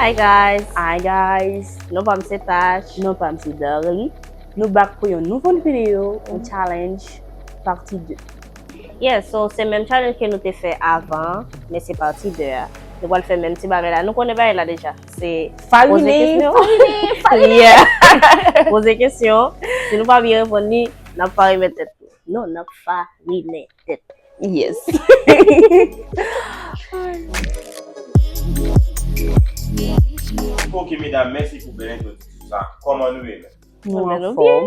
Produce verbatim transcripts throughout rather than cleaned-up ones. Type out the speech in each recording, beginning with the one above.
Hi guys. Hi guys. Non pa m se Tash. Non pa m se Darly. Nou back pou yon nouvo videyo, yon challenge, pati de. Yeah, so se menm challenge ke nou te fè avan, men se pati de a. Nou pral fè menm ti bagay la. Nou konnen bagay la deja. Se poze Farine, kesyon. Farine, Farine. Yeah. Poze kesyon. Si nou pa byen reponn li, n ap farine tèt nou. Non, n ap farine tèt nou. Yes. Ok, medam, mèsi pou bèl entwodiksyon sa. Kòman nou ye menm? Nou Mwen, an nou fòm.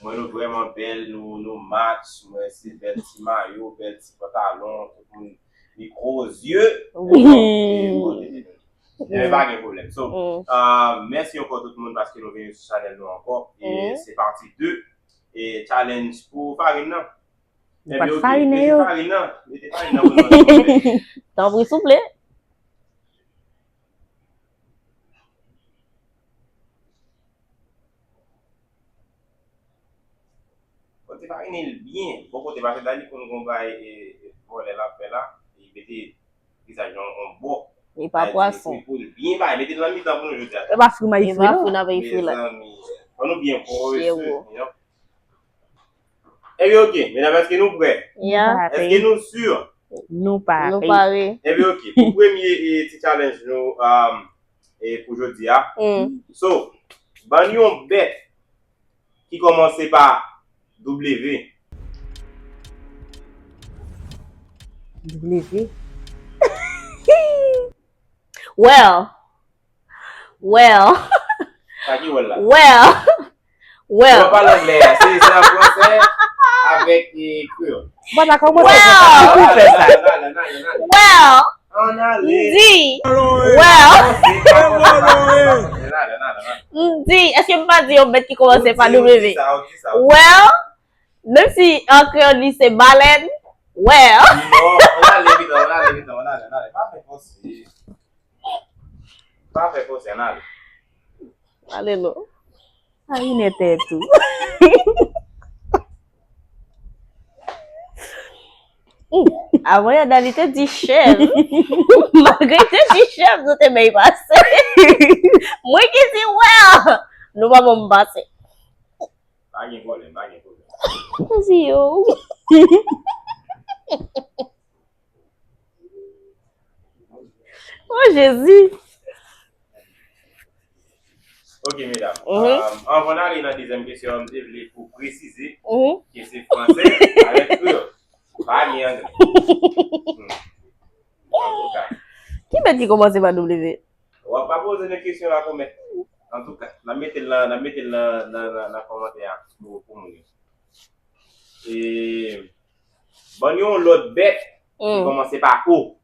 Mwen nou vrèman bèl, nou nou match, mwen se bèl ti mayo, bèl ti pantalon, tout moun li gwo zye. Wi. Ebyen pa gen pwoblèm. So, Mm. uh, mèsi ankò tout moun paske nou vini sou chanèl nou ankò. E Mm. se pati de e challenge pou farin nan. Nou pa t farine yo. Mete farin nan. Mete farin nan pou nou. Tanpri souple. Bon, te farine l byen. Bon kote, paske Dani konn gon bay e, e vòlè l ap fè la. Li mete vizaj nan yon bò. Li pa pwason. Pou l byen bay, mete l nan mitan pou nou jodi a. E pa fri mayi Li fri pa non. fou nan peyi fou la. Mezanmi. Fò nou byen pwofesè, Frero. You know? Ebyen ok, medam, èske nou prè? Yeah. Èske nou si? Nou pare. Nou pare. Ebyen ok, pou premye e, ti challenge nou um, e pou jodi a. Mm. So, ban yon bèt ki kòmanse pa W. W. Well. Well. Sa ki wèl la? Well. Ou Well. pa pale anglè a, se se an fransè avèk e, kreyòl. Mwen pa kòmanse Wow! Pou fè sa. Nale, nale, nale, nale. Well. Ann ale. Di. Well. Nale, nale, nale. M di, èske m pa di yon bèt ki kòmanse pa Ou di, ou W? di sa, ou di sa, ou di sa. Well, menm si an kreyòl li se balèn, well. Non, ann ale, vit, ann ale, vit, ann ale, ann ale. Pa fè fòse. Pa fè fòse, ann ale. Ale non. Farine tèt ou. Avan yè Dali te di chèv. Malgre te di chèv, nou te bay pase. Mwen ki di well. Nou pa ban m pase. Pa gen pwoblèm, pa gen pwoblèm. Mwen di yo. Oh Jezi. Ok, medam. Mhm. Um, anvan n ale nan dezyèm kesyon, m te vle pou presize Mhm. ke se fransè avèk kreyòl. Pa gen anglè. Hmm. Antouka. Ki bèt ki kòmanse pa W? W ap pa poze nou kesyon la konmè. Antouka, n ap mete l nan, n ap mete l nan, nan, nan, nan kòmantè a pou, pou moun yo. E, ban nou yon lòt bèt ki Hmm. kòmanse pa O.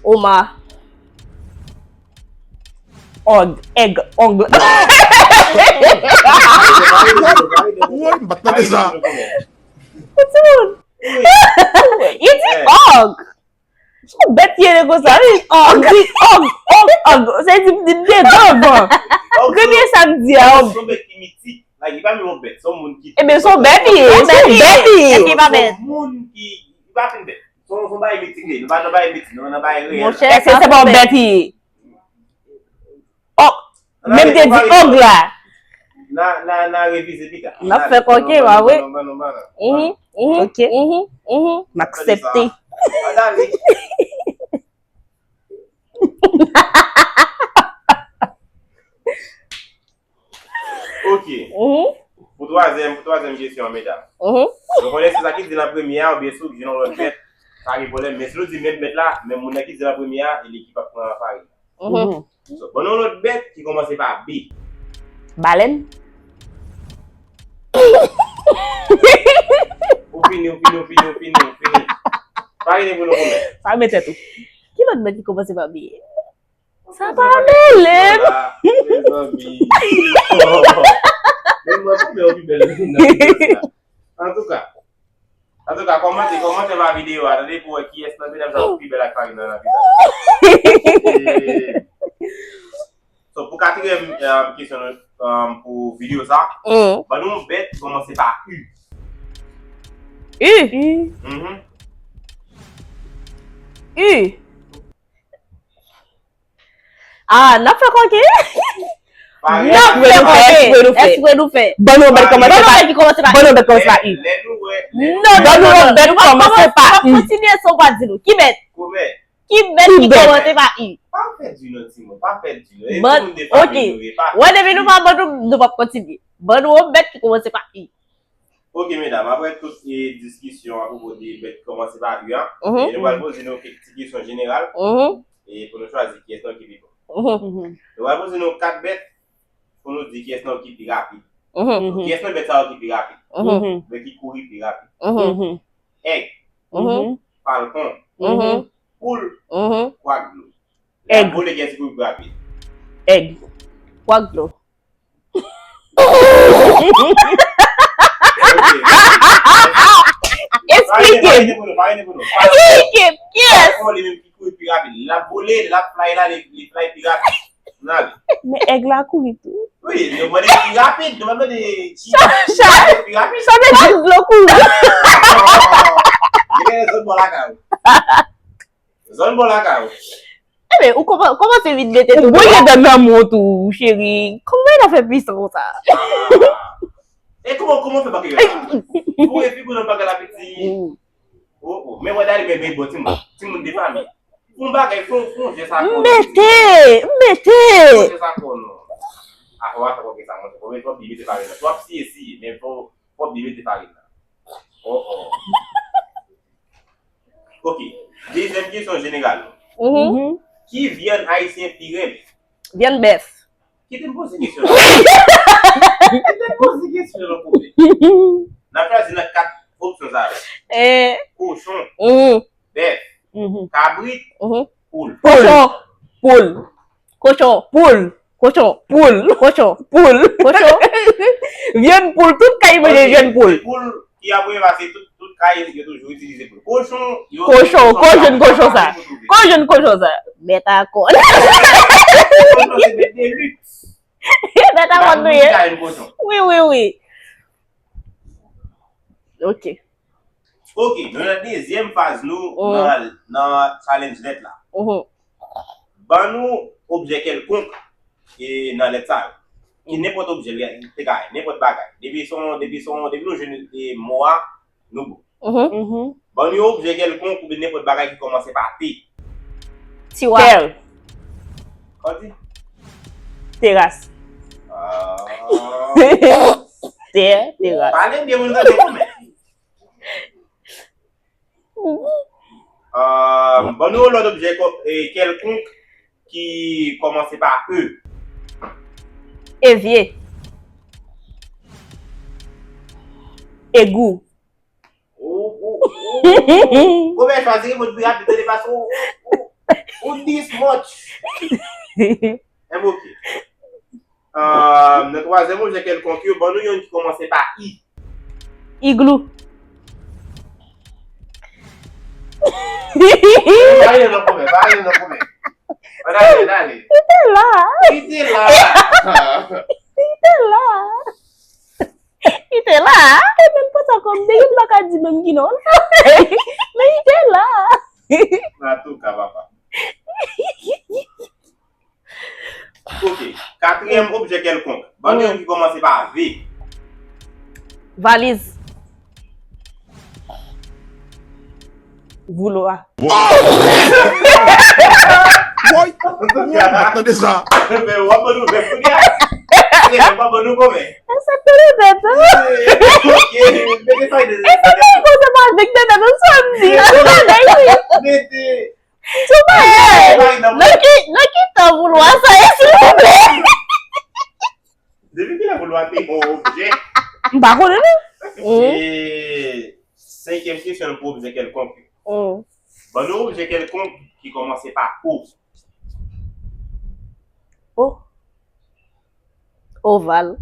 Oma. Og, èg, ong. Woy, m pa t tande sa. Li di og. Se yon bèt ki rele konsa, wi. Og. Li di og, og, og. Se di, di, di devan. Premye sa m di a, og. Se yon bèt ki mitik. Like, li pa menm yon bèt, se yon moun ki Ebyen, se yon bèt li ye, se yon bèt li ye. Èske li pa bèt? Se yon moun ki, li pa fin bèt. Se yon, se yon bagay mitik li ye. Nou pa nan bagay mitik, nou nan bagay reyèl. Monchè, Èske se pa yon bèt li ye? Oh, menm te di og la. Na, na, na revize pita. N ap fè kòke, pa vre? Non, non, non, non. Mhm, mhm, Ok. Mhm, mhm. M aksepte. Madame. Ok. Mhm, Pou twazyèm, pou twazyèm kesyon, medam. mhm. Nou konnen se sa ki di nan premye a, oubyen si w jwenn yon lòt bèt, pa gen pwoblèm. Men si nou di menm bèt la, menm moun nan ki di nan premye a, e li ki p ap pran farin. Mhm. So, ban nou yon lòt bèt ki kòmanse pa B. Balèn. Ou fini, ou fini, ou fini, ou fini, ou fini. Farin pou nou konbyen? Sa mete tou. Ki lòt bèt ki kòmanse pa B? Sa pa mele m. Mezanmi. Men mwen, kòman ou pi bèl nan videyo sa? Antouka. Antouka, kòmante, kòmante ba videyo a, tande, pou wè kiyès nan medam sa ki pi bèl ak farin nan nan videyo. So, pou katriyèm, um, kesyon nou, um, pou videyo sa, Mm. Ban nou yon bèt ki kòmanse pa U. U. Mhm. U. Ah, n ap fè kòke? N ap fè kòke. Espre nou fè. Ban nou yon bèt kòmanse pa, ban nou yon bèt kòmanse pa I. Non, non, non, non. Nou p ap kòmanse, nou p ap kontinye san w pa di nou. Ki bèt? Ki bèt ki kòmanse pa I? Pa fè di non, timoun. Pa fè di non. E timoun de fanmi nou ye, pa fè di. Wè, depi nou pa ban nou, nou p ap kontinye. Ban nou yon bèt ki kòmanse pa I. Ok, medam, apre tout e, diskisyon apwopo de bèt ki kòmanse pa I a, e, nou pral poze nou kèk ti kesyon jeneral e, pou nou chwazi kiyès nan ki pi bon. Nou pral poze nou kat bèt pou nou di kiyès nan ki pi rapid. Donk, kiyès nan bèt sa yo ki pi rapid? Oubyen ki kouri pi rapid? Èg, falkon, poul, kwak dlo. Lè y ap vole, kiyès ki kouri pi rapid? Èg. Kwak dlo. Eksplike. Eksplike. Kiyès? Li menm ki kouri pi rapid. L ap vole, l ap fly la, li, li fly pi rapid. N ale. Men èg la kouri tou. Wi, nou mande ki rapid, nou pa mande ki, ki kouri pi rapid. Sa vle di dlo kouri. Li gen zòn bò lakay ou. Zòn bò lakay ou. Ebyen, ou kòman, kòman se vin mete tou? Ou bwè dan nan mont ou, cheri. Kòman w ap fè pwisan konsa? E kòman, kòman w fè bagay la? Ou epi pou nan bagay la piti. Oh, oh. Men wè dali, men, men bon, timoun. Timoun de fanmi. Fè yon bagay, fè yon, fè yon jès akò. M mete, m mete. Fè yon jès akò, non. Ah, w ap fè kòke sa, monchè. Fò, fò byen mete farin nan. Fò ap siye, siye, men fò, fò byen mete farin nan. Oh, oh. Ok. Dezyèm kesyon jeneral nou. Ki vyann ayisyen pi renmen? Vyann bèf. Kite m poze kesyon. Kite m poze kesyon nan pwoblèm. N ap chwazi nan kat opsyon sa yo. Kochon, bèf, kabrit, poul. Kochon. Poul. Kochon. Poul. Kochon. Poul. Kochon. Poul. Kochon. Vyann poul. Tout kay manje vyann poul. Poul ki ap premye pase tout, tout kay yo toujou itilize poul. Kochon, yo, kochon, kochon, kochon sa. Kochon, kochon sa. Bèt a kòn. Kochon se bèt de luxe. Bèt a kòn nou ye. Wi, wi, wi. Ok. Ok, nou nan dezyèm faz nou nan, nan challenge lèt la. Ban nou objè kèlkonk e nan lèt sa yo. Ki nenpòt objè, li te ka nenpòt bagay. Depi se yon, depi se yon, depi nou jwenn e mo a, nou bon. Ban nou yon objè kèlkonk oubyen nenpòt bagay ki kòmanse pa T. Tiwa. Tè. Sa w di? Teras. Ah. Tè, teras. Pale byen pou nou tande kòmè. Ah, ban nou yon lòt objè kò-, e, kèlkonk ki kòmanse pa E. Evye. Egou. Ou, ou, ou, ou byen chwazi repons pi rapid, tande, paske ou, ou, ou dis much. Enben, ok. Ah, nan twazyèm objè kèlkonk yo, ban nou youn ki kòmanse pa I. Iglou. Pa rele nan kòmè, pa rele nan kòmè. Ann ale, ann ale. Li te la. Li te la. Li te la. Li te la. E menm panse kòm de youn pa ka di menm ki non. Men li te la. Antouka, papa. Ok. Katriyèm objè kèlkonk. Ban nou youn ki kòmanse pa V. Valiz. Voulwa. Woy! Woy, tande sa. Men w ap ban nou vèb kounye a. Men w ap ban nou kòmè. E sa k te de tèt, wi. Ok, mete sa de tèt. E sa k te koze pa avèk de tèt, ou sa m di. Mete. Sou pale! Nan ki, nan ki tan voulwa sa ye, silvouplè? Depi kilè voulwa te yon objè? M pa konnen, non. E senkyèm kesyon pou objè kèlkonk. Ban nou objè kèlkonk ki kòmanse pa O. O. Oval.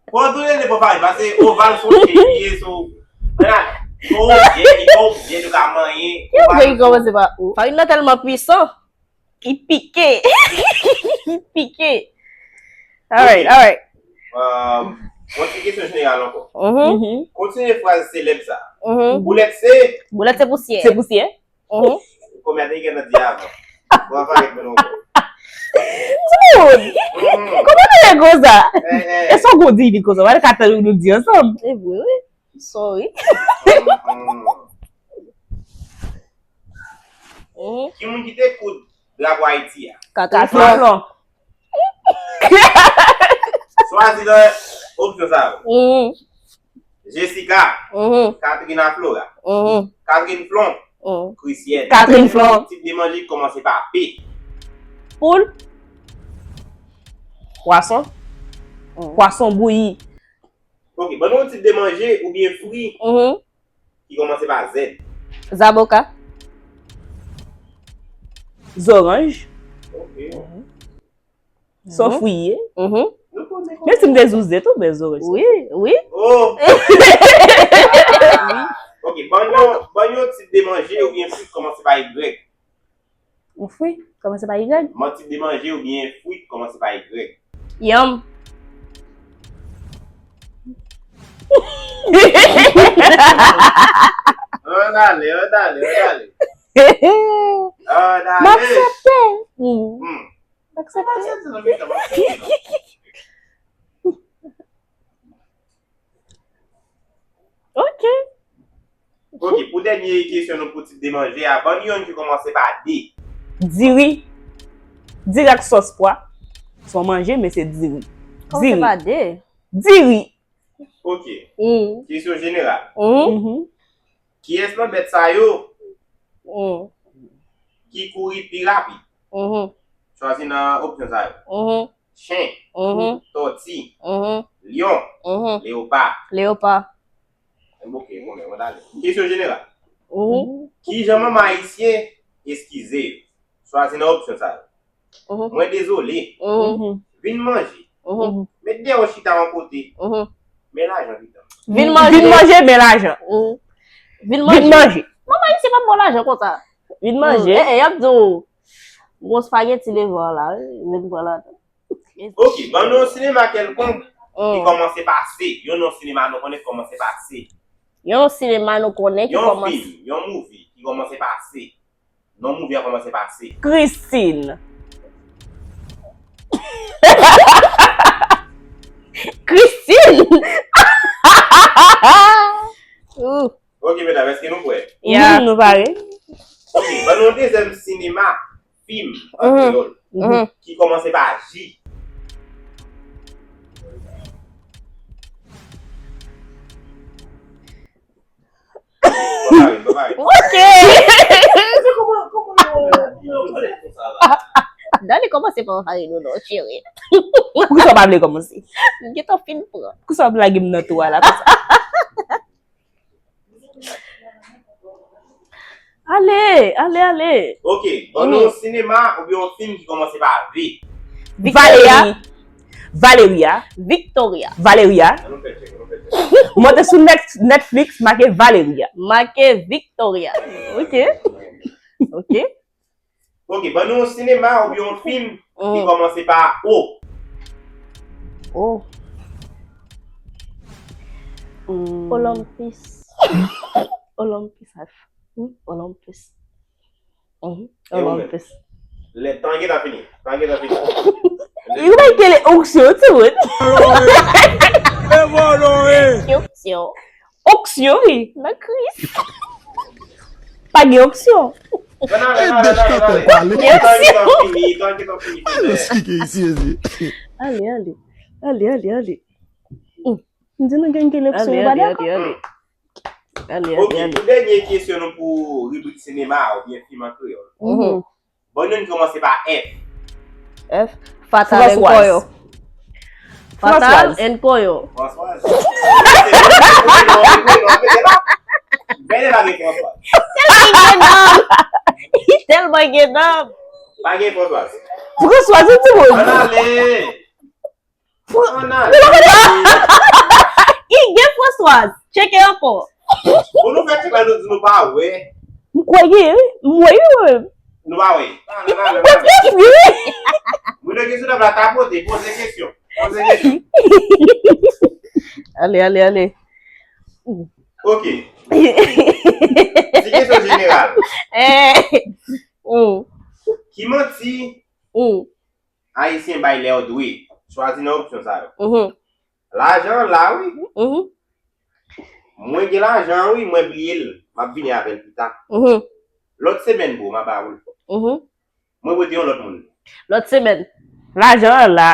Fò w tounen li pou farin, paske oval se yon chèn ki ye sou. Fò w byen, fò w byen nou ka manyen. Ki objè ki kòmanse pa O? Farin nan tèlman pwisan, li pike. Li pike. Alright, alright. Yon ti kesyon jeneral ankò. Kontinye fraz selèb sa. Boulèt se? Boulèt se pousyè. Se pousyè. Mhm. Kòm ameriken nan di avan. Bon, pa gen mwen non. Timoun! Mhm. Kòman nou ye konsa? Eh, eh. E sa w konn di li konsa? Wale ka tann nou di ansanm. E vre, wi. Sorry. Mhm. Mhm. Ki moun ki te koud drapo Ayiti a? Catherine Flon. Chwazi nan opsyon sa yo. Mhm. Jessica, mhm, Katrina Flora, mhm, Catherine Flon, mhm, Christienne. Catherine Flon. Tip de manje ki kòmanse pa P. Poul. Pwason. Mhm. Pwason bouyi. Ok, ban nou yon tip de manje oubyen fwi, mhm, ki kòmanse pa Z. Zaboka. Zoranj. Ok. Mhm. Sa fwi ye. Mhm. Men si m te sou Z tou, men zoranj. Wi, wi. Oh! Ok, ban nou, ban nou yon tip de manje oubyen fwi ki kòmanse pa Y. Yon fwi, kòmanse pa Y. Yon tip de manje oubyen fwi ki kòmanse pa Y. Yanm. Ann ale, ann ale, ann ale. Ann ale. M aksepte. Hmm. M aksepte. M aksepte nan mitan, m aksepte nan. Ok. Ok, pou dènye kesyon nou pou tip de manje a, ban n yon ki kòmanse pa D. Diri. Diri ak sòs pwa. Se yon manje, men se diri. Kòmanse pa D. Diri. Ok. Mm. Kesyon jeneral. Mhm. Mhm. Kiyès nan bèt sa yo, mm, ki kouri pi rapid? Mhm. Chwazi nan opsyon sa yo. Mhm. Chen, mhm, tòti, mhm, lyon, mhm, leyopa. Leyopa. Ok, bon, men, mwen ta ale. Kesyon jeneral. Mhm. Kijan manman ayisyen eskize yo? Chwazi nan opsyon sa yo. Mhm. Mwen dezole. Mhm. Vin manje. Mhm. Met deyò chita yon kote. Mhm. Men lajan pitan. Vin manje. Vin manje, men lajan. Mhm. Vin manje. Vin manje. Manman ayisyen pa bon lajan konsa. Vin manje. Eh, eh, y ap di w, gon spaghetti devan w la, wi, vin pran ladan. Ok, ban nou yon sinema kèlkonk ki kòmanse pa C. Yon non sinema nou konnen ki kòmanse pa C. Yon sinema nou konnen ki kòmanse. Yon fim, yon movie ki kòmanse pa C. Non movie a kòmanse pa C. Christine. Christine! Ooh. Ok, medam, èske nou prè? Yeah. Mhm, nou pare. Ok, ban nou yon dezyèm sinema, fim, an kreyòl, mhm, ki kòmanse pa J. Ban pare, ban pare. Ok. Dale kòmanse pa pare nou non, cheri. Poukisa w pa vle kòmanse? M gentan fin pran. Poukisa w ap lage m nan tou a la konsa? Ale, ale, ale. Ok, ban nou yon sinema oubyen yon fim ki kòmanse pa V. Victoria. Valeria. Valeria. Victoria. Valeria. An nou fè tchèk, an nou fè tchèk. Mwen te sou Net-, Netflix, make Valeria. Make Victoria. Ok. Ok. Ok, ban nou yon sinema oubyen yon fim ki kòmanse pa O. O. Hmm. Olympus. Olympus. Wi, Olympus. Mhm. E ou menm? Olympus. Lè tan gentan fini. Tan gentan fini. Ou bay kele onksyon, timoun. E vòlò, e. Onksyon. Onksyon, wi. Nan kriz. Pa gen onksyon. Nan, nan, nan, nan, nan, nan, nan. Tan gentan fini, tan gentan fini. Ale, ale. Ale, ale, ale. Hmm. M di nou gen kele onksyon, yo pa dakò. Ale, ale, ale. Ok, pou dènye kesyon nou pou ribrik sinema oubyen fim an kreyòl. Mhm. Bon, nou kòmanse pa F. F. Fatal and Koyo. Fatal and Koyo. Françoise. Tèlman gen nanm. Tèlman gen nanm. Pa gen Françoise. Françoise, ou timoun. Ann ale. Fran-, ann ale. Li gen Françoise. Tcheke ankò. Bon, nou fè tchek la, nou di nou pa wè. M kwè gen, wi. M wè, wi, mwen menm. Nou pa wè. Ann ale, ann ale, ann ale. Mwen gen sou tab la, tapote, poze kesyon. Poze kesyon. Ale, ale, ale. Ok. Ti kesyon jeneral. Eh. Mm. Ki manti Mm. Ayisyen bay lè yo dwe? Chwazi nan opsyon sa yo. Mhm. Lajan an la, wi. Mhm. Mwen gen lajan an, wi, mwen bliye l. M ap vini avè l pita. Mhm. Lòt semèn, bro, m a ba ou l. Mhm. Mwen prete yon lòt moun. Lòt semèn. Lajan an la.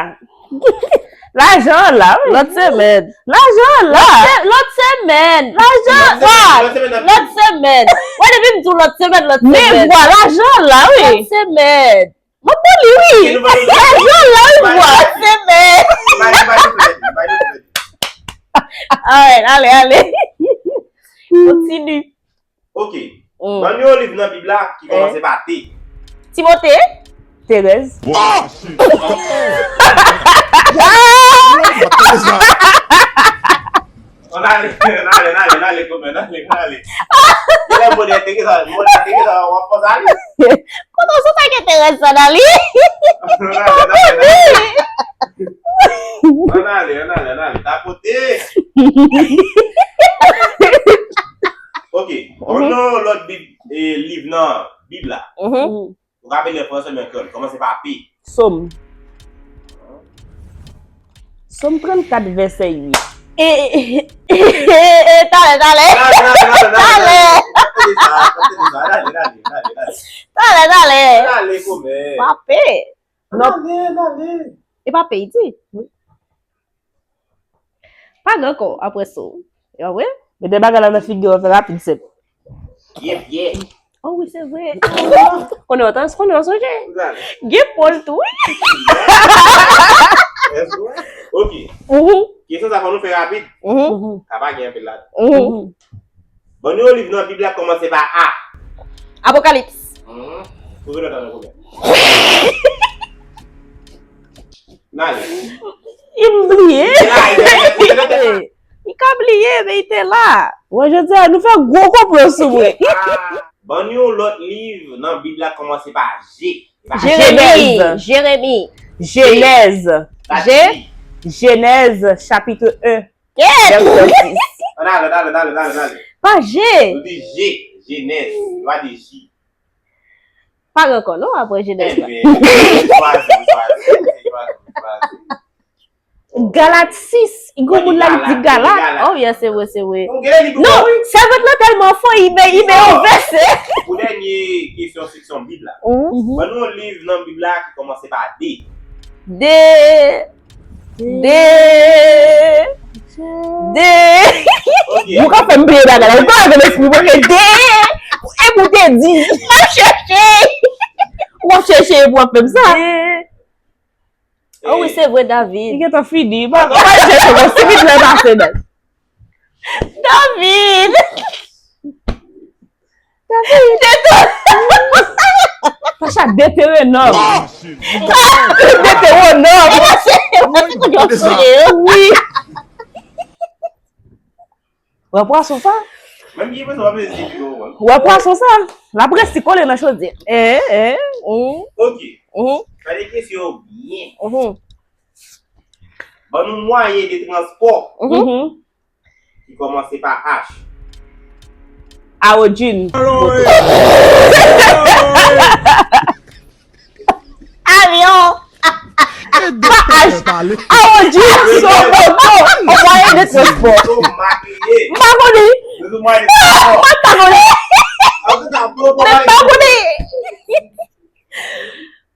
Lajan an la, wi. Lòt semèn. Lajan an la. Lòt semèn. Lajan an la. Lòt semèn, Lòt semèn. Wè, depi m di w lòt semèn, lòt Men semèn. Vwa, lajan an la, wi. Lòt semèn. Mwen pou li, wi. Lajan an la, wi, Vwa. Lòt semèn. Alright, ale, ale. Kontini. Ok. Mm. Ban nou yon liv nan Bib la ki kòmanse pa T. Timote. Terèz. Ann ale, ann ale, ann ale, ann ale, kòmè, ann ale, ann ale. Lè Mòdè Terèz, Mòdè Terèz, w ap panse a li. Kote w sot ak enterè sa nan li? Ann ale, ann ale, ann ale. Tapote. Ok. Ban nou yon lòt Bib, e, liv nan Bib la. Mhm. Ou ka apel an fransè, men kòmanse pa P. Sòm. Sòm trannkat, vèsè uit. E, e, e, e, e, talè, talè. Ann ale, ann ale, ann ale, ann ale. Talè, talè. Talè, talè. Ann ale, kòmè. Pape. Non. Ann ale, ann ale. E pa peyi di. Pa gen ankò apre sa. E pa vre? Mete bagay la nan figi w, fè rapid, sèt. Yep, yep. Oh wi, se vre. Konnen w tan, konnen w sonje. Gen pòl tou, wi. Ok. Mhm, Kesyon sa fò nou fè rapid. mhm, Sa pa gen anpil la. mhm. Ban nou yon liv nan Bib la kòmanse pa A. Apokalips. Mhm. Kote nou ta nan kòmè? N ale. Li bliye. N ale. Li ka bliye, men li te la. Wè, jodi a, nou fè gwo konplo sou mwen. Ban nou yon lòt liv nan Bib la kòmanse pa G. Pa Jeremi. Jenèz. Jeremi. Jenèz. Pa G. G. Jenèz, chapit en. Kèt. Vèsè sis. Ann ale, ann ale, ann ale, ann ale, ann ale. Pa G. Nou di G, Jenèz. Nou pa di J. Pa gen ankò, non, apre Jenèz. Enben, chwazi, chwazi, chwazi, chwazi. Galat sis. Li gon moun la, li di Galat. Oh, yes, se vre, se vre. Nou gen li Non, sèvant lan tèlman fò, li men, li men yon vèsè. Pou dènye kesyon seksyon Bib la. Mhm. Ban nou yon liv nan Bib la ki kòmanse pa D. De. De. De. Ok. Ou ka fè m bliye bagay la. Ou ka fè m espri mwen de. E pou te di. M ap chèche. Ou ap chèche pou w ap fè m sa. De. Oh wi, se vre, David. Li gentan fini. Pa pa chèche bon. Si vit lè pase, men. David. David. Tacha, Deteronòm. Deteronòm. Wi. Wè pwason sa? Menm ki pwason, w ap vle di pito, man. Wè pwason sa? L ap resi kole nan chodyè. Eh, eh, mm, Ok. Mm. Gade kesyon yo byen. Mm. Ban nou mwayen de transpò Mm. ki kòmanse pa H. Awodjin. Avyon. Awodjin, se yon oto, yon mwayen de transpò. M pa konnen. M pa konnen. M pa konnen.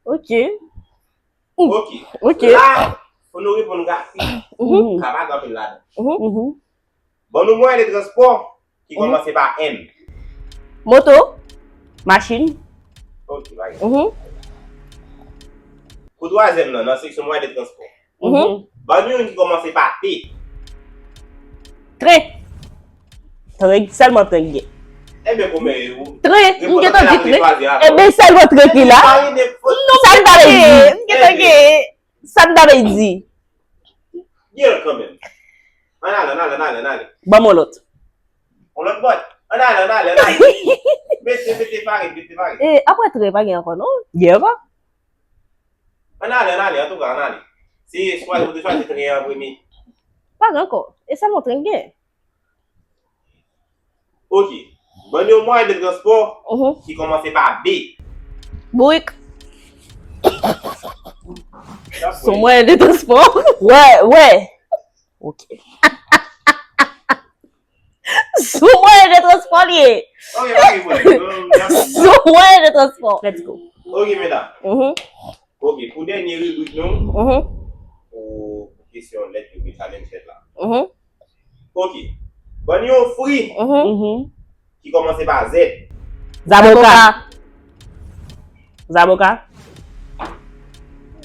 Ok. Ok. Ok. La, fò nou reponn rapid. Mhm. Sa pa gen anpil ladan. Mhm. Ban nou mwayen de transpò ki kòmanse pa M. Moto. Machin. Ok, bay. Mhm. Pou twazyèm nan, nan seksyon mwayen de transpò. Mhm. Ban nou youn ki kòmanse pa T. Tren. Tren, sèlman tren gen. Ebyen, kòmè ou. Tren, m gentan di tren. Ebyen, sèlman tren ki la. Sa m ta vle di. M gentan gen. Sa m ta vle di. Gen lòt kanmenm. Ann ale, ann ale, ann ale, ann ale. Ban m yon lòt. Yon lòt bòt. Ann ale, ann ale, ann ale. Mete, mete pare, mete pare. E, apre tren, pa gen ankò, non? Gen ankò? Ann ale, ann ale, antouka, ann ale. Se chwazi, ou te chwazi tren an premye. Pa gen ankò. E sèlman tren gen. Ok. Ban n yon mwayen de transpò ki kòmanse pa B. Bourik. Se yon mwayen de transpò. Wè, wè. Ok. Se yon mwayen de transpò li ye. Se yon mwayen de transpò. Let's go. Ok, medam. Ok, pou dènye ribrik nou, pou kesyon lèt yo ki challenge tèt la. Ok. Ban n yon fwi ki kòmanse pa Z. Zaboka. Zaboka.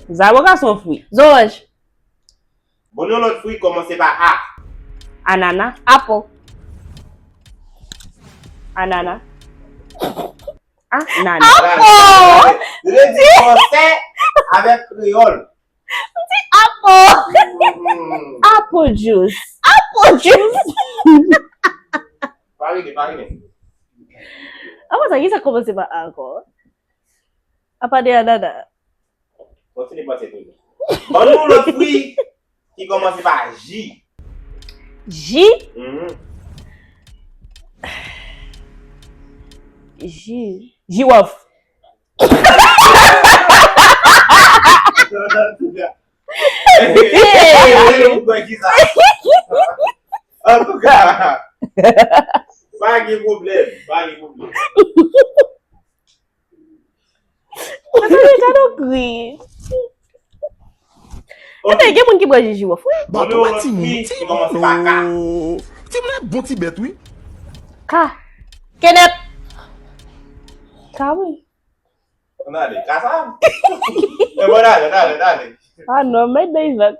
Zaboka se yon fwi. Zoranj. Ban n yon lòt fwi kòmanse pa A. Anana. Apo. Anana. Apo! Li vle di fransè avèk kreyòl. M di apo! Apo juice. Apo juice! Pa rele, pa rele. Apa sa, ki sa k kòmanse pa A ankò? Apa de anana? Kontinye panse pou nou. Ban nou lòt fwi ki kòmanse pa J. J? J. Jiwòf. Antouka, pa gen pwoblèm, pa gen pwoblèm. Gade, gade w gri. Ebyen, gen moun ki bwè ji jiwòf, wi. Bato pa timoun, timoun. Timoun bon ti bèt, wi. Ka. Kenèp. Ka, wi. Ann ale, ka sa? E bon, ale, ale, ale. Ah non, mèt de event.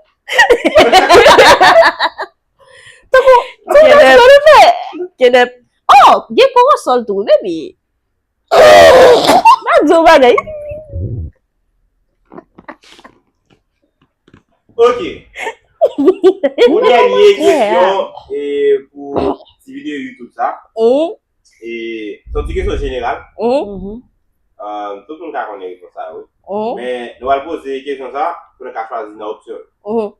Tankou, tankou, tankou, tankou, fè. Kenèp. Oh, gen korosòl tou, wi, baby. M ap di w bagay. Ok. Pou dènye kesyon e pou ti videyo YouTube sa. E se yon ti kesyon jeneral. Tout moun ka konnen repons sa yo. Men nou pral poze kesyon sa pou nou ka chwazi nan opsyon yo.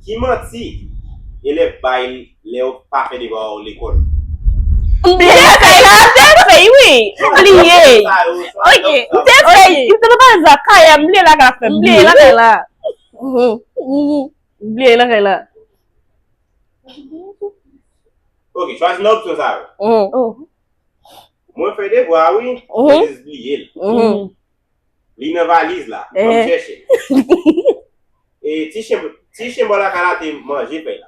Ki manti elèv bay lè yo pa fè devwa yo lekòl? M bliye lakay la, m te fè, wi. M bliye. Ok, m te fè, m te nan bagay sa, kay la, m bliye lakay la, frè m. M bliye lakay la. M bliye lakay la. Ok, chwazi nan opsyon sa yo. Mwen fè devwa, wi, mwen jis bliye l. Li nan valiz la, ban m chèche l. E ti chen, ti chen bò lakay la te manje fèy la.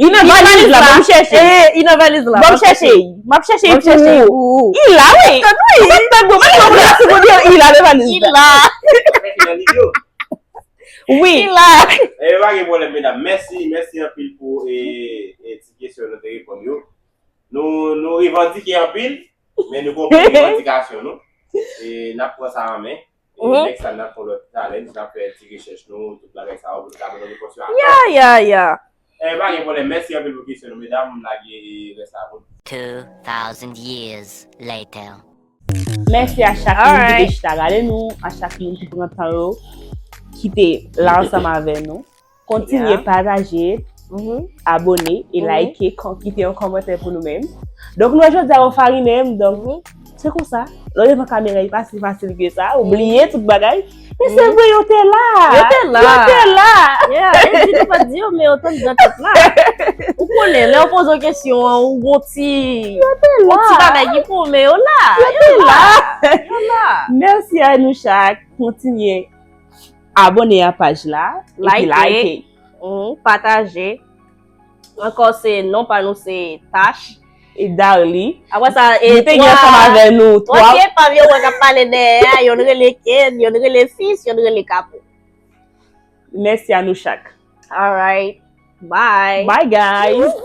Li nan valiz la, ban m chèche. E, li nan valiz la. Ban m chèche. M ap chèche pou ou. Li la, wi. Mwen tann ou, mwen tann ou, mwen tann ou, li la nan valiz la. Li la. Wi. Li la. E pa gen pwoblèm, medam. Mèsi, mèsi anpil pou e, e ti kesyon nou te reponn yo. Nou, nou revandike anpil, men nou gon pil revandikasyon nou. E n ap pran sa an men. E next time n ap fè yon lòt challenge, n ap fè ti rechèch nou, tout bagay sa yo, pou nou ka ban nou repons yo a tan. Ya, ya, ya. E pa gen pwoblèm, mèsi anpil pou kesyon nou, medam, m lage rès la pou nou. Two thousand years later. Mèsi a chak moun ki te chita gade nou, a chak moun ki pran tan yo, ki te la ansanm avè nou. Kontinye pataje, abone e like, kite yon kòmantè pou nou menm. Donk nou wè jodi a yo farinen m, donk se konsa. Lè w devan kamera, li pa si fasil ke sa, ou bliye tout bagay. Men se vre, yo te la. Yo te la. Yo te la. Yeah, e di nou pa di yo, men yo tann gran tèt la. Ou konnen, lè yo poze w kesyon an, ou gon ti, gon ti bagay ki pou, men yo la. Yo te la. Yo la. Mèsi a nou chak. Kontinye abone a paj la, epi like. Pataje. Ankò, se non pa nou, se Tash. E Darly. Apre sa, e twa, twa pye pa m yo wè k ap pale dèyè a, youn rele Ken, youn rele Fis, youn rele Kapo. Mèsi a nou chak. Alright. Bye. Bye, guys.